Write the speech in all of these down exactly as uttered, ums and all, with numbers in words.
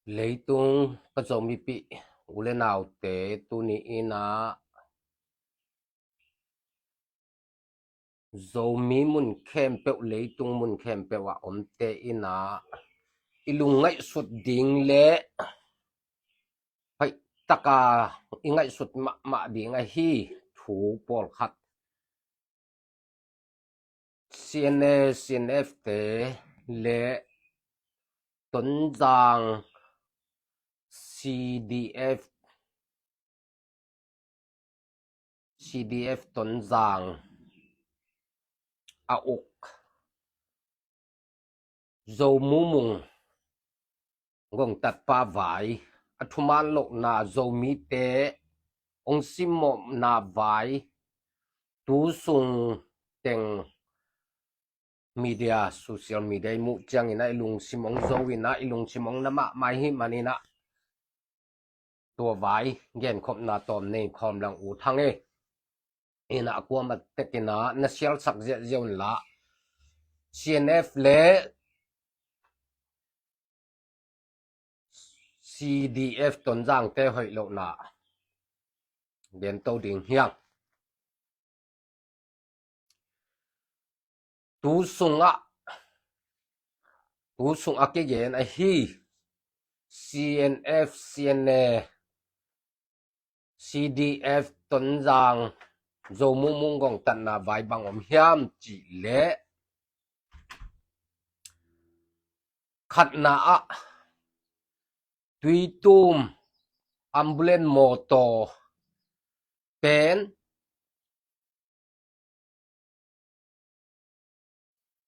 Leitung ka Zomipih u le naute, tuni in ah Zomi mun khempeuh, leitung mun khempeuh ah omte in ah i lungngaihsut ding le hoih taka i ngaihsut mahmah ding ahi thu pawlkhat, C N A, C N F te le Tonzang C D F, C D F Tonzang a uk Zo Mu Mung ngongtatpa vai, a thuman lohna, Zomite hong simmawhna vai, tu sung teng media, social media i muh ciangin ah i lungsim hong zo in ah i lungsim hong na mahmah ahih manin ah tua vai genkhopna tawm nei khawm lang u thang e. In ah kuamah tekin ah na sialsak ziahziah un la, C N F le C D F Tonzangte hoih lohna gen to ding hiang. Tu sungah, tu sungah kigen ahi C N F, C N A, C D F Tonzang Zo Mu Mung ngongtatna vai bang om hiam cih leh, khatna ah Tuitum ambulance mawtaw pen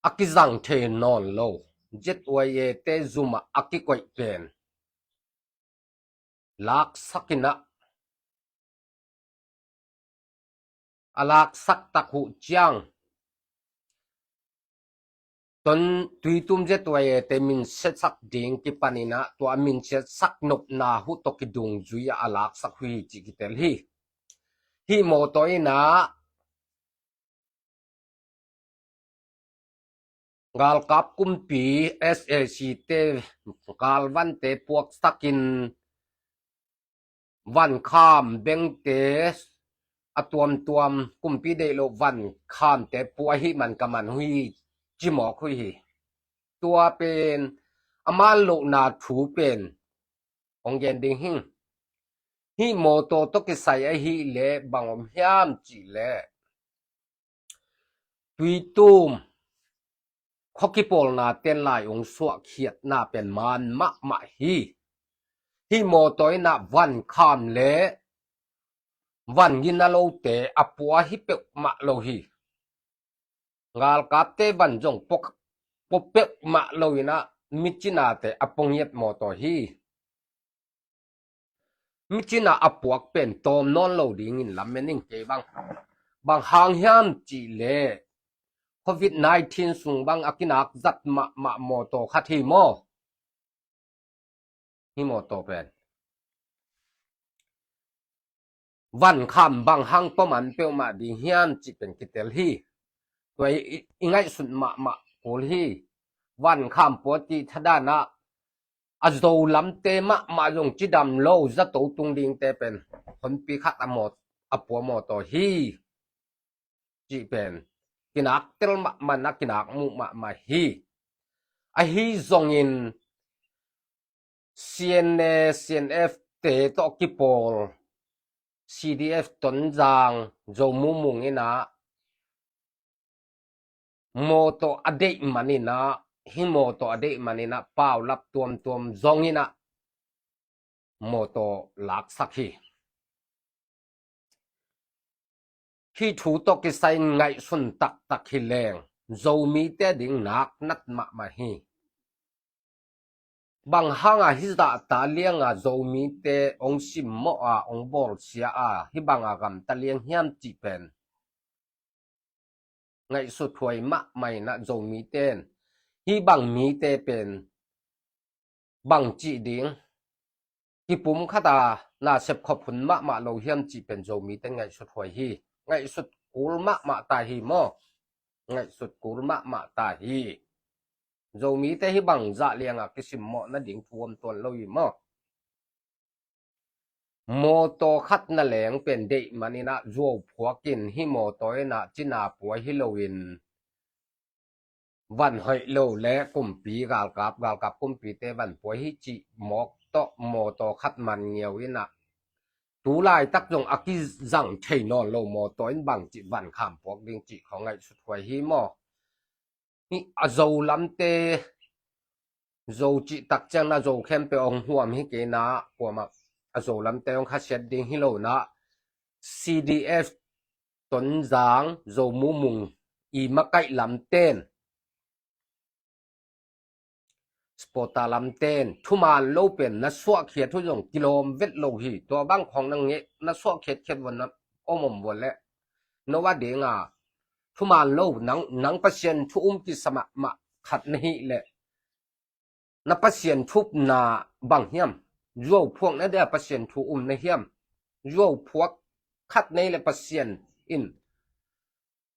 a kizang thei nawn lo, Z Y A te zum ah a kikoih pen laksak in ah, a laksak tak uh ciang Tuitum Z Y A te minsiatsak ding kipan in ah tua minsiatsak nopna uh tawh kidungzui ah a laksak uh hi cih kitel hi. Hih mawtaw in ah galkap kumpi, S A C te galvante puaksak in, vankham bengte, a tuamtuam kumpi deih loh vankhamte pua ahih man ka man uh hi, ci mawk uh hi. Tua pen a man lohna thu pen hong gen ding hi. Hih mawtaw tawh kisai ahih leh bang om hiam cih leh, Tuitum khua kipawlna ten lai hong suahkhiatna pen man mahmah hi. Hih mawtaw in ah vankham le van gina lote a pua hi peuhmah lo hi. Galkapte van zong pua, pua peuhmah lo in ah micinate a pua ngiat mawtaw hi. Micina a puak pen tawm nawn lo dingin lamen ing kei bang. Bang hang hiam cih leh Covid nineteen sung bang a kinak zat mahmah mawtaw khat hi maw? Hih mawtaw pen vankham bang hang pua man peuhmah ding hiam cih pen kitel hi. Tua i, i, i ngaihsut mahmah kul hi. Vankham pua cih thadan ah a Zo lamte mahmah zong cidam lo zato tung dingte pen honpi khat a maw, a pua mawtaw hi cih pen kinak tel mahmah in ah kinak muh mahmah hi. Ahi zongin C N A, C N F te tawh kipawl C D F Tonzang Zo Mu Mung in ah mawtaw a deih man in ah, hih mawtaw a deih man in ah paulap tuamtuam zong in ah mawtaw laksak hi. Hih thu tawh kisai ngaihsun taktak hi leng Zomite ding nak nat mahmah hi. Bang hang a hih zahta liang a Zomite hong simmawh a, hong bawlsia a, hih bang a gamta liang hiam cih pen ngaihsut huai mahmah in ah Zomite in hih bang mite pen bang cih ding, kipum khat a nasep khop hun mahmah lo hiam cih pen Zomite in ngaihsut huai hi. Ngaihsut kul mahmah ta hi maw? Ngaihsut kul mahmah ta hi. Zomite hih bang zah liangah kisimmawh nading thu om tuan lo hi maw? Mawtaw khat na leng pen deih maninah zuau phuakin hih mawtaw inah cina puai hi loin van hoih lo le kumpi galkap, galkap kumpite van puai hi cih mawk tawh mawtaw khat man ngiau inah tu laitak zong a kizang thei nawn lo mawtaw in bang cih van kham puak ding cih khawng ngaihsut huai hi maw? Hih a Zo lamte, Zo cih tak ciangna Zo khempeuh hong huam hi kei na, kuamah a Zo lamte hong khasiat ding hi lo na, C D F Tonzang, Zo Mumung i makaih lamten, supporter lamten thuman lo pen na suahkhiat uh zong kilawm vet lo hi. Tua bang khawng na ngeh na suahkhiatkhiat vua na om om vua leh no a dinga thuman lo nang, nang Pasian thu um kisa mahmah khat na hih leh na Pasian thupna bang hiam? Zuau phuak na dia Pasian thu um na hiam? Zuau phuak khat nei le Pasian in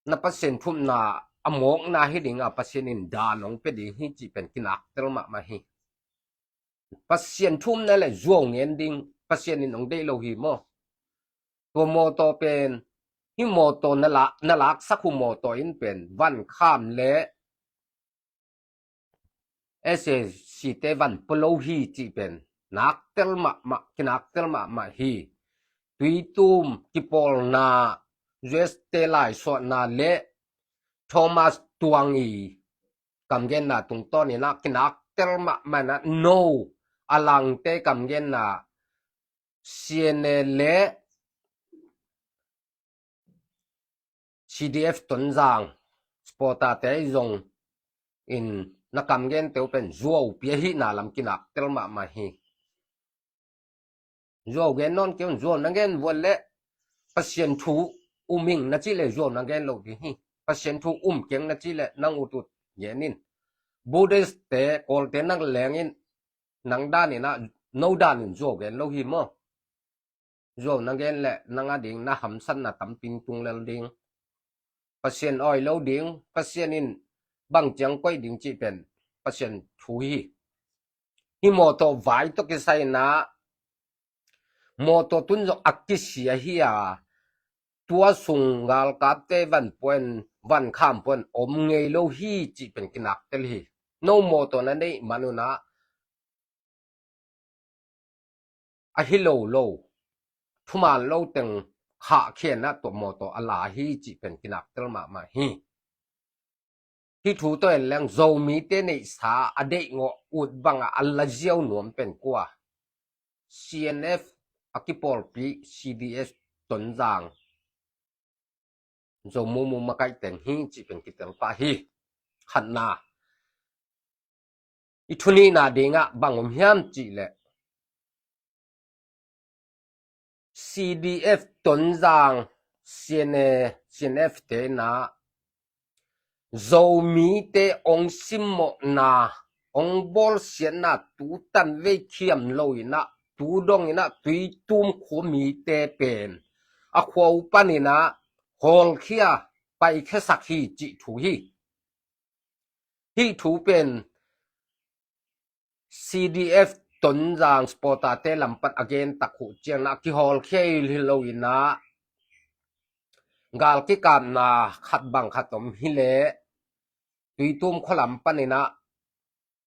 na Pasian thupna a mawkna hi dinga Pasian in dan hong pia ding hi cih pen kinaktel mahmah hi. Pasian thupna le zuau ngen ding Pasian in hong deih lo hi maw? Tua mawtaw pen hih mawtaw na la, na laksak uh mawtaw in pen van kham le S A C te van pua lo hi cih pen naktel mahmah, kinaktel mahmah hi. Tuitum kipawlna U S te laisuahna le Thomas Tuang i kamgenna tungtawn inah kinaktel mahmah inah no a langte kamgenna C N A le C D F Tonzang supporter te zong in na kamgen teu pen zuau pia hihna lam kinaktel mahmah hi. Zuau gen nawn kei un, zuau na gen vua leh Pasian thu um ing na cih leh zuau na gen lo ding hi. Pasian thu um keng na cih leh nang utut gen in. Buddhist te Kawlte nang leng in nang dan inah no dan in zuau gen lo hi maw? Zuau na gen leh nang a ding na hamsatna tampi tung lel ding. Pasian awi lo ding, Pasian in bang ciang koih ding cih pen Pasian thu hi. Hih mawtaw vai tawh kisai inah mawtaw tun zong a kisia hi a, tua sung galkapte van puan, van kham puan om ngei lo hi cih pen kinaktel hi. No mawtaw na neih man unah a hi lo lo, thuman lo teng khahkhiatna tua mawtaw a la hi cih pen kinaktel mahmah hi. Hih thu tawh en leng Zomite neihsa a deihngawh ut bangah a la ziau nuam pen kua? C N F a kipawlpi C D F Tonzang Zo Mumung makaih teng hi cih pen kitel pah hi. Khatna. I thunihna dingah bang om hiam cih leh C D F Tonzang C N A, C N F te inah Zomite ong simmawhna, ong bawlsiatna tu tanvei khiam lo inah, tu dong inah Tuitum khua mite pen a khua uh pan inah hawlkhia paikhiasak hi cih thu hi. Hih thu pen C D F Tonzang supporter te lam pan a gen tak uh ciangna a kihawlkhia hi lo inah gal kikapna khat bang khat om hi leh Tuitum khua lam pan inah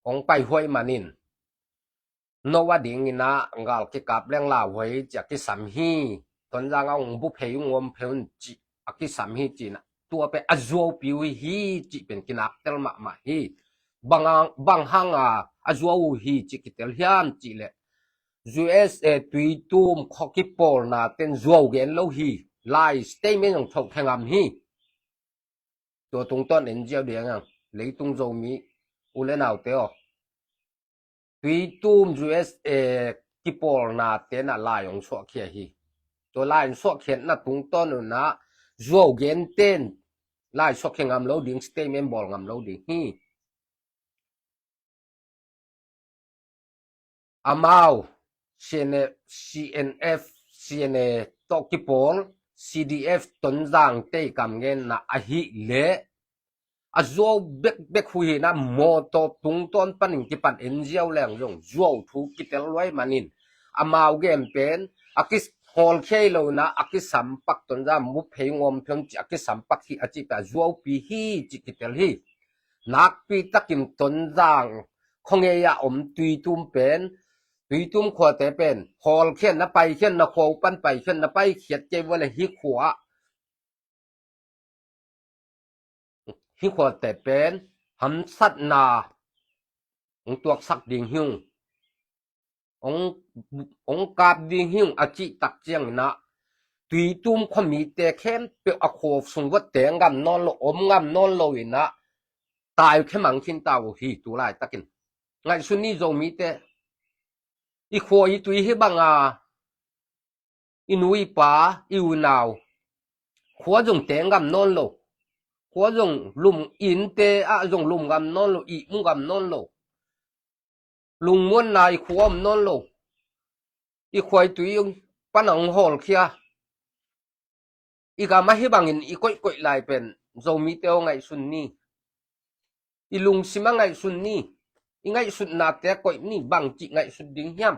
ong paihuai manin no a ding inah gal kikap leng lauhuai cih a kisam hi. Tonzang a ong bu phei ung om phei un cih a kisam hi cih inah tua pen a zuaupi uh hi cih pen kinaktel mahmah hi. Bang hang, bang hanga a zuau uh hi cih kitel hiam cih leh U S A Tuitum khua kipawlna ten zuau gen lo hi. Lai statement zong thohkhe ngam hi. Tua tungtawn en ziau ding ang leitung Zomi u le naute aw. Tuitum U S A kipawlna tenah lai hong suahkhia hi. Tua lai hong suahkhiatna tungtawn unah zuau gen ten lai suahkhia ngam lo ding, statement bawl ngam lo ding hi. Amau C N F, C N F, C N A tawh kipawl C D F Tonzang te i kamgenna ahih leh a zuau bekbek uh hi in ah, mawtaw tungtawn panin kipan en ziau leng zong zuau thu kitel luai manin, amau gen pen a kihawlkhia lo in ah, a kisampak Tonzang mu phei ngawm phion ci a kisampak hi a cih pen a zuaupi hi ci kitel hi. Nakpi takin Tonzang khuangei a om Tuitum pen, Tuitum khuate pen hawlkhian na paikhian, na khua uh pan paikhian na paikhiat kei vua le hih khua ah, hih khuate pen hamsatna hong tuaksak ding hi ung, hong, hong kap ding hi ung a cih tak ciangin ah, Tuitum khuamite khempeuh a khua sung vua teng ngam nawn lo, om ngam nawn lo in ah, tai uh khemang khin ta uh hi tu laitakin. Ngaihsun ni Zomite, i khua i tui hih banga i nu i pa, i unau khua zong teng ngam nawn lo, khua zong lum, innte ah zong lum ngam nawn lo, ihmu ngam nawn lo, lungmuanna i khua om nawn lo, i khua i tui pan a hong hawlkhia, i gam ah hih bangin i koihkoih lai pen Zomite aw ngaihsun ni. I lungsim ah ngaihsun ni. I ngaihsutnate ah koih ni, bangci ngaihsut ding hiam?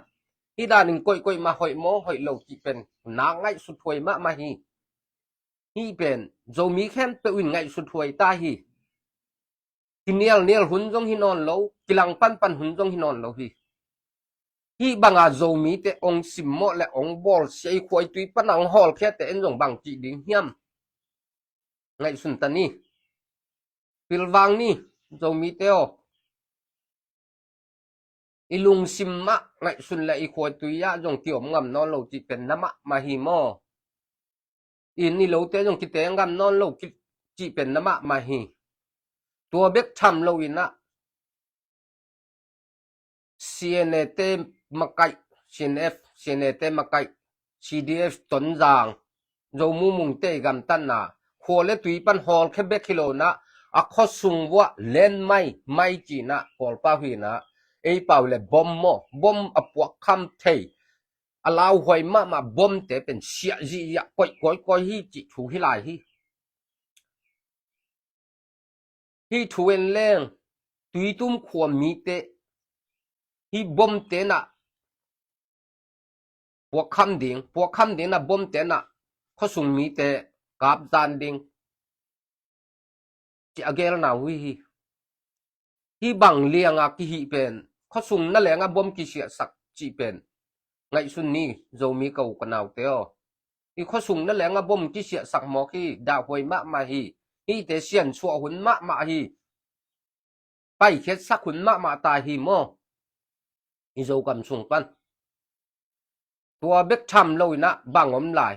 Hih danin koihkoih mah hoih maw hoih lo cih pen nak ngaihsut huai mahmah hi. Hih pen Zomi khempeuh in ngaihsut huai ta hi. Kinialnial hun zong hi nawn lo, kilang panpan hun zong hi nawn lo hi. Hih banga Zomite hong simmawh le hong bawlsia, i khua i tui pan a hong hawlkhiate en zong bangci ding hiam? Ngaihsun ta ni. Pilvang ni, Zomite aw. I lungsim ah ngaihsun le i khua i tui ah zong kiom ngam nawn lo cih pen na mahmah hi maw? Inn i lote zong kiteng ngam nawn lo ki-, cih pen na mahmah hi. Tua bek tham lo in ah, C N A te makaih, C N F, C N A te makaih, C D F Tonzang, Zo Mu Mung te i gamtatna, khua le tui pan hawlkhia bek hi lo in ah, a khua sung vuah len mai, mai ci in ah, Kawlpau hi in ah, ei pau le bom maw, bom a puakkham thei, a lauhuai mahmah bomte pen siah zihziah koih kawikawi hi cih thu hi lai hi. Hih thu en leng, Tuitum khua mite, hih bomte in ah puakkham ding, puakkham ding in ah bomte in ah khuasung mite kapzan ding, ci a gelna uh hi hi. Hih bang lianga kihih pen, khuasung na lenga bom kisiahsak cih pen, ngaihsun ni, Zomi ka u ka naute aw. Hih khuasung na lenga bom kisiahsak mawk hi, dahhuai mahmah hi. Hihte siansuah hun mahmah hi. Paikhiatsak hun mahmah ta hi maw? I Zogam sung pan. Tua bek tham lo in ah bang om lai?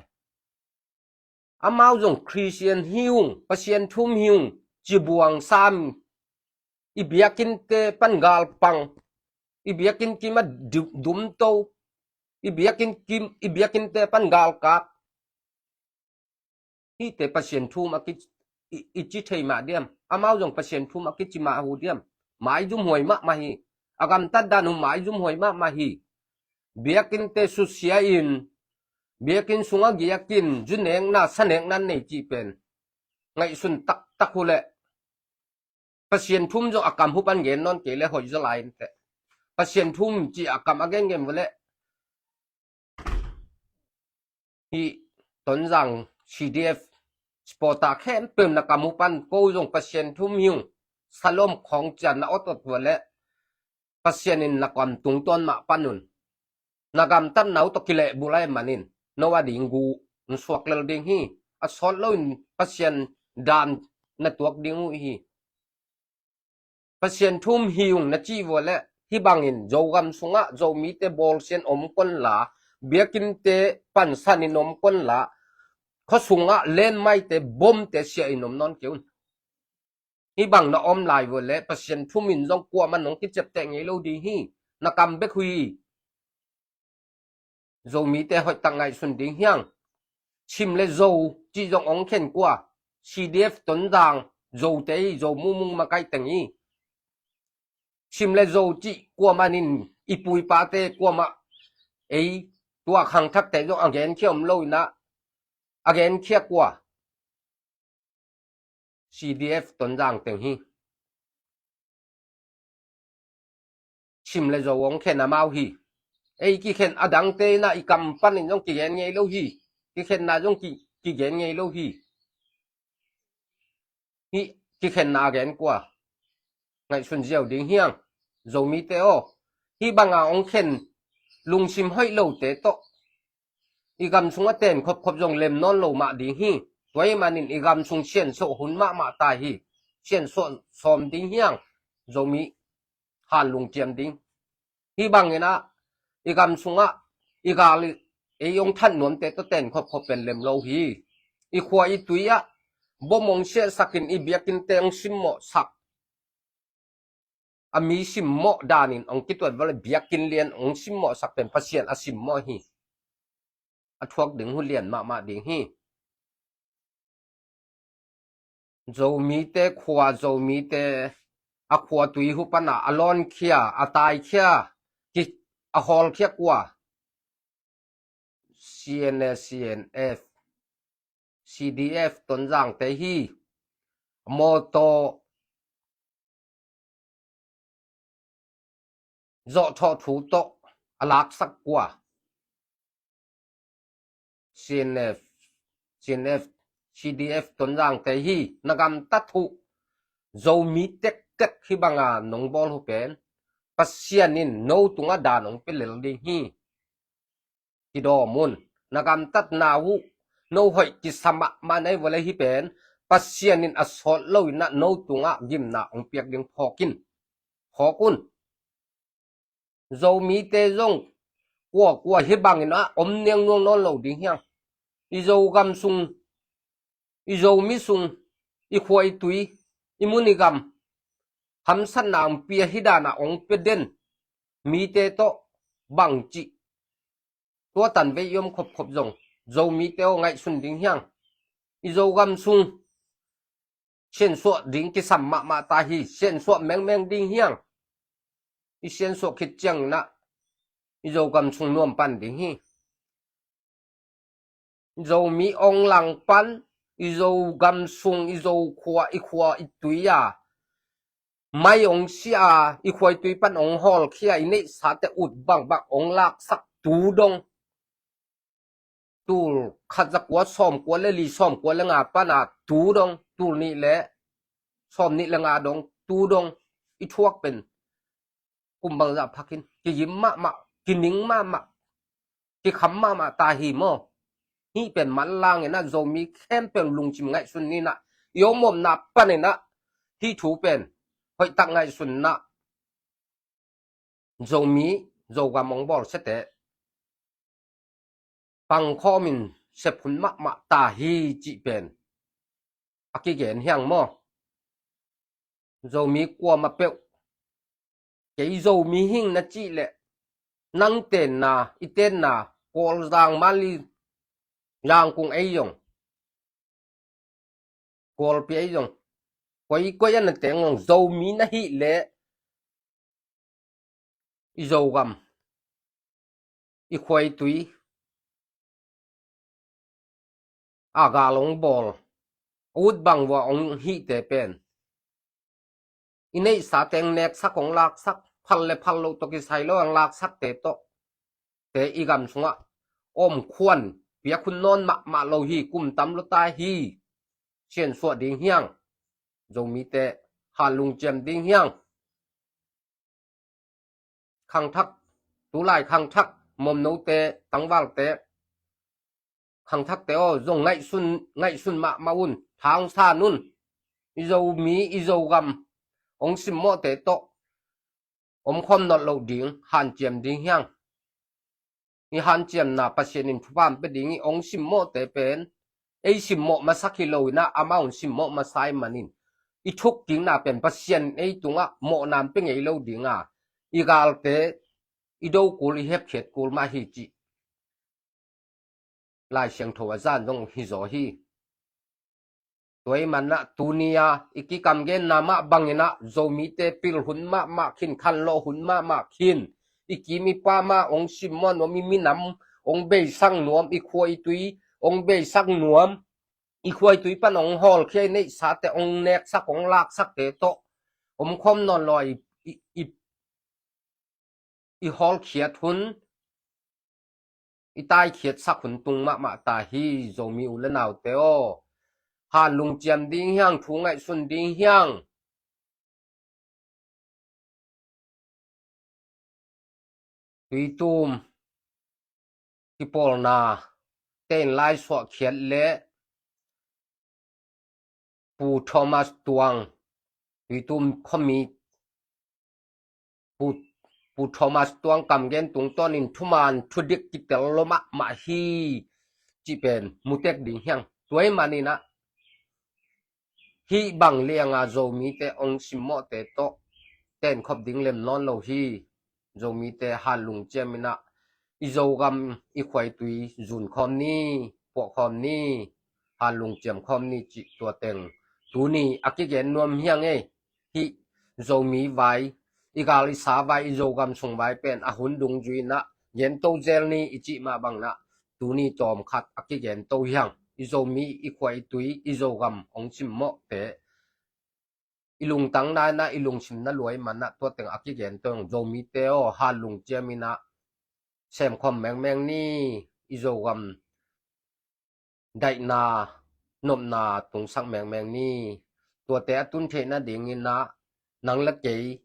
Amau zong Khristian hi ung, Pasian thu um hi ung, cibuang sam, i biakinnte pan galpang, i biakinn kim ah du-, dumto, i biakinn kim, i biakinnte pan galkap. Hihte Pasian thu um a ki, i, i ci thei mah diam? Amau zong Pasian thu um a kici mah uh diam? Maizumhuai mahmah hi. A gamtat dan uh maizumhuai mahmah hi. Biakinnte susia in, biakinn sungah giakin, zu nekna, sa nekna nei cih pen, ngaihsun taktak uh leh, Pasian thu um zong a kam uh pan gen nawn kei le hoih zaw lai inteh. Pasian thu um ci a kam a gengen uh leh, hih Tonzang C D F supporter khempeuh na kam uh pan, ko zong Pasian thu um hi ung, salom khawng cian na awt awt uh leh, Pasian in na kam tungtawn mah pan un. Na gamtatna uh tawh kilehbulh ahih manin, no a ding gu na suak lel ding hi. A sawt loin Pasian dan na tuak ding uh hi. Pasian thu um hi ung na cih vua leh, hih bangin Zogam sungah Zomite bawlsian om kon la, biakinnte pansanin om kon la, khuasungah lenmaite bomte siahin om nawn kei un. Hih bang na om lai vua leh, Pasian thu um in zong kuamah nong kiciapteh ngei lo ding hi. Na kam bek uh hi. Zomite hoihtak ngaihsun ding hiang. Chin le Zo cih zong hong khen kua? C D F Tonzang, Zote hi, Zo Mu Mung makaih teng hi. Chin le Zo cih kuamah in, i pu i pate kuamah, ei, tua khangthakte zong a genkhia om lo in ah, a genkhia kua? C D F Tonzang teng hi. Chin le Zo hong khen amau hi. Ei kikhen a dangte in ah i kam panin zong kigen ngei lo hi. Kikhenna zong ki, kigen ngei lo hi. Hih kikhenna a gen kua ngaihsun ziau ding hiang. Zomite aw, hih banga hong khen lungsim hoih lote tawh i gam sungah ten khopkhop zong lem nawn lo mah ding hi. Tua ahih manin i gam sung siansuah hun mahmah ta hi. Siansuah sawm ding hiang. Zomi han lungciam ding. Hih bangin ah i gam sungah i gal ei hong that nuamte tawh ten khopkhop pen lem lo hi. I khua i tui ah bom hong siatsakin i biakinnte hong simmawhsak, a mi simmawh danin hong kituat vale, biakinn lian hong simmawhsak pen Pasian a simmawh hi. A thuak ding hun lian mahmah ding hi. Zomite khua, Zomite a khua tui hu pana a lawnkhia, a taikhia, ki, a hawlkhia kua? C N A, C N F, C D F Tonzangte hi. Mawtaw zawhthawh thu tawh a laksak kua? C N F, C N F, C D F Tonzangte hi. Na gamtat uh Zomi tektek hih banga nong bawl uh pen Pasian in no tungah dan hong pia lel ding hi. Kidawm un. Na gamtatna uh no hoih kisa mahmah na hi vale, hih pen Pasian in a sawt loin ah no tungah gimna hong piak ding phawk in. Phawk un. Zomite zong kuakua hih bangin ah om niangnuang nawn lo ding hiang. I Zogam sung, i Zomi sung, i khua i tui, i mun i gam hamsatna hong pia, hih dana hong pia den mite tawh bangci tua tanvei i om khopkhop zong Zomite aw, ngaihsun ding hiang. I Zogam sung siansuah ding kisam mahmah ta hi. Siansuah mengmeng ding hiang. I siansuah khit ciangin ah i Zogam sung nuam pan ding hi. Zomi hong langpan, i Zogam sung, i Zokhua, i khua i tui a mai hong sia a, i khua i tui pan hong hawlkhia, i neihsate ut bangbang hong laksak tu dong. Tul khat za kua sawm kua le li, sawm kua le nga pana tu dong, tul nih le sawm nih le nga dong tu dong i thuak pen kum bangzah phakin kigim mahmah, kining mahmah, kikham mahmah ta hi maw. Hih pen manlangin ah Zomi khempeuh lungsim ngaihsun ni in ah, i om omna panin ah hih thu pen hoihtak ngaihsun in ah Zomi, Zogam hong bawlsiate pangkhawmin sep hun mahmah ta hi cih pen a kigen hiang maw. Zomi kuamah peuh, kei Zomi hing na cih leh, nang tenna, i tenna, Kawlzang, Manli, Yangkung ei zong, Kawlpi ei zong, koi koi a na teng zong Zomi na hih leh i Zogam, i khua i tui a gal hong bawl, a ut bang vua hong hihte pen i neihsa teng neksak, hong laksak, phal le phal loh tawh kisai lo hong laksakte tawh te i gam sungah om khuan piak hun nawn mahmah lo hi. Kum tam lo ta hi. Siansuah ding hiang. Zomite halungciam ding hiang. Khangthak, tulai khangthak, momnote, tangvalte, khangthakte aw, zong ngaihsun, ngaihsun mahmah un, thangsan un. I Zomi, i Zogam hong simmawhte tawh om khawm nawn loh ding, hanciam ding hiang. I hanciamna Pasian in thupha pia ding hi. Hong simmawhte pen ei simmawh masak hi lo in ah, amau hong simmawh masa ahih manin i thukkikna pen Pasian in ei tungah mawhna pia ngei lo ding a, i galte i do kul, i hepkhiat kul mah hi cih Lai Siangtho a zan zong hi zaw hi. Tua ahih manin ah tuni a i kikamgenna mah bangin ah Zomite pil hun mahmah khin, khanlawh hun mahmah khin, i kim i pam a hong simmawh nuam, i minam hong beisak nuam, i khua i tui hong beisak nuam, i khuaitui pan hong hawlkhia i neihsate hong neksak hong laksakte tawh om khawm nawn lo a i, i, i, i hawlkhiat hun, i taikhiatsak hun tung mahmah ta hi. Zomi u le naute aw, han lungciam ding hiang, thu ngaihsun ding hiang. Tuitum kipawlna tein lai suahkhiat le Pu Thomas Tuang, Tuitum khuami Pu, Pu Thomas Tuang kamgen tungtawnin thuman thudik kitel lo mahmah hi cih pen mutek ding hiang. Tua ahih manin ah hih bang lianga Zomite hong simmawhte tawh tenkhop ding lem nawn lo hi. Zomite han lungciam in ah i Zogam i khuaitui zun khawm ni, puah khawm ni, han lungciam khawm ni cih tua teng tuni a kigen nuam hiang ei. Hih Zomi vai, i gal i sa vai, i Zogam sung vai pen a hun dungzui in ah gen to zel ni i cih mah bangin ah tuni tawmkhat a kigen to hiang. I Zomi i khuaitui, i Zogam hong simmawhte i lungtang na in ah i lungsim na luai man ah tua teng a kigen to hiang. Zomite aw, han lungciam in ah semkhawm mengmeng ni. I Zogam daihna, nopna tungsak mengmeng ni. Tuate a tun theih nadingin ah nang le kei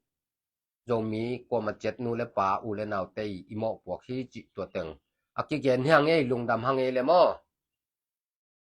Zomi kuamah ciat nu le pa, u le naute i mawhpuak hi cih tua teng a kigen hiang ei. Lungdam hang ei le maw.